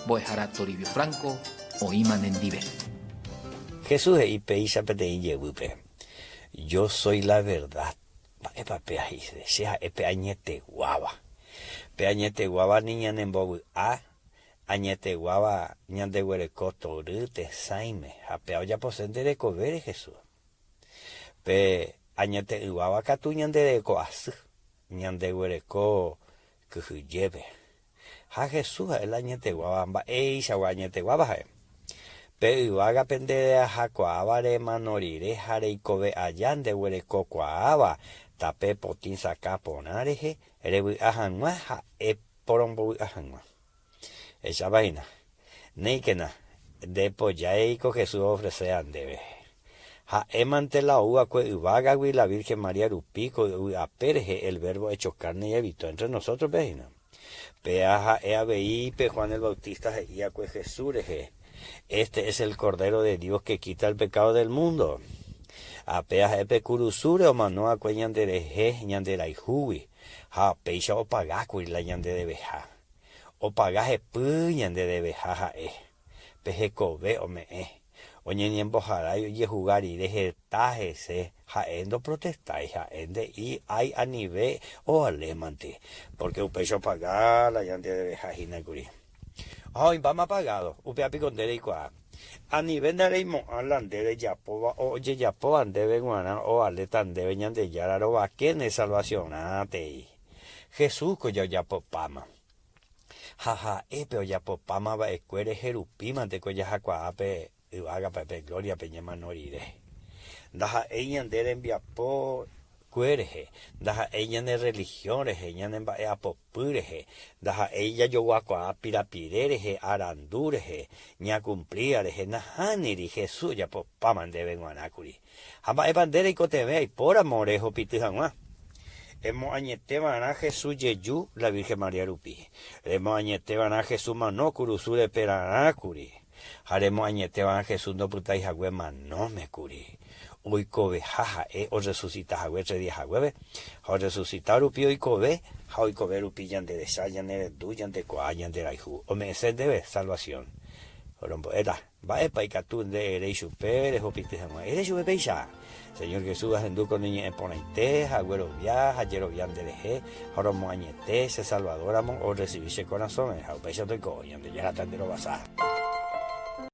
Mbo'ehára Toribio Franco oĩma nendive. Jesús he'i péicha peteĩ jevýpe, Yo soy la verdad. Mba'épa péa he'ise? Che ha'e pe añeteguáva. Pe añeteguáva ni ñanembovy'a, añeteguáva ñandeguereko tory tesãime, ha péa ojapose nde rekovére Jesús. Pe añete'ỹváva katu ñandereko asy, ñandeguereko kyhyjépe. Ha Jesús ha'e la añeteguáva, mba'eichagua añeteguáva ha'e? Pe yvágape nde reahakuaáva remano rire ha reikove aja ndeguerekokuaáva tape potĩ sakã porã rehe revy'a hag̃ua ha eporombovy'a hag̃ua. Hechápa hína? Néikena, nde pojáiko Jesús oofreséva ndéve. Ha'émante la oúva'ekue yvágagui la Virgen María rupi ko yvy ape rehe el Verbo hecho carne y habitó entre nosotros pe hína. Péa ha'e avei pe Juan el Bautista he'i'akue Jesús rehe, Este es el Cordero de Dios que quita el pecado del mundo. Ha péa ha'e pe kurusúre omano'akue ñande rehe ñande rayhúgui ha péicha opagákuri la ñande deveha. Opaga hepy ñande deveha ha'e, pe hekove ome'ẽ. Oñeñemboharái ojehuga rire heta hese, ha'e ndoprotestái, ha'e nde'i ái anive ovalémante, pórke upéicha opaga la ñande deveha hína kuri. Ha oĩmbáma pagádo, upéva piko nde reikuaa. Anive ndareimo'ã la nde rejapóva ojejapóva ndéve g̃uarã ovaléta ndéve Ñandejára rovake ne salvasionrãtei. Jesús ko jajapopáma. Ha ha'e pe ojapopáma va'ekue rehe rupi mante ko jahakuaa pe yvágape pe glóriape ñemano rire. Ndaha'éi ñande rembiapo kue rehe, ndaha'éi ñane religión rehe, ñane mba'e'apopy rehe, ndaha'éi jajoguakuaa pirapire rehe, arandu rehe, ñakumplíva rehe, nahániri, Jesús ojapopáma ndéve g̃uarã kuri. Ha mba'épa nde reikotevẽ aipóramo rehupity hag̃ua? Emoañeteva'erã Jesús jeju la Virgen María rupi. Remoañeteva'erã Jesús mano kurusu reperarã kuri. Ha remoañeteva'erã Jesús ndopytái hague manóme kuri. Oikoveha ha'e orresusita hague tre día haguépe, ha orresusita rupi oikove, ha oikove rupi ñanderecha, ñanerendu, ñandekuaa, ñanderayhu. Ome'ẽse ndéve salvación. Rombo'éta. Mba'épa ikatu nde ere ichupe rehupity hag̃ua? Ere chupe péicha, Señor Jesús, ahendu ko ne ñe'ẽ porãite ha aguerovia ha ajerovia nderehe ha romoañete che Salvador ramo orresivi che korasõme ha upéicha toiko, Ñandejára tanderovasa.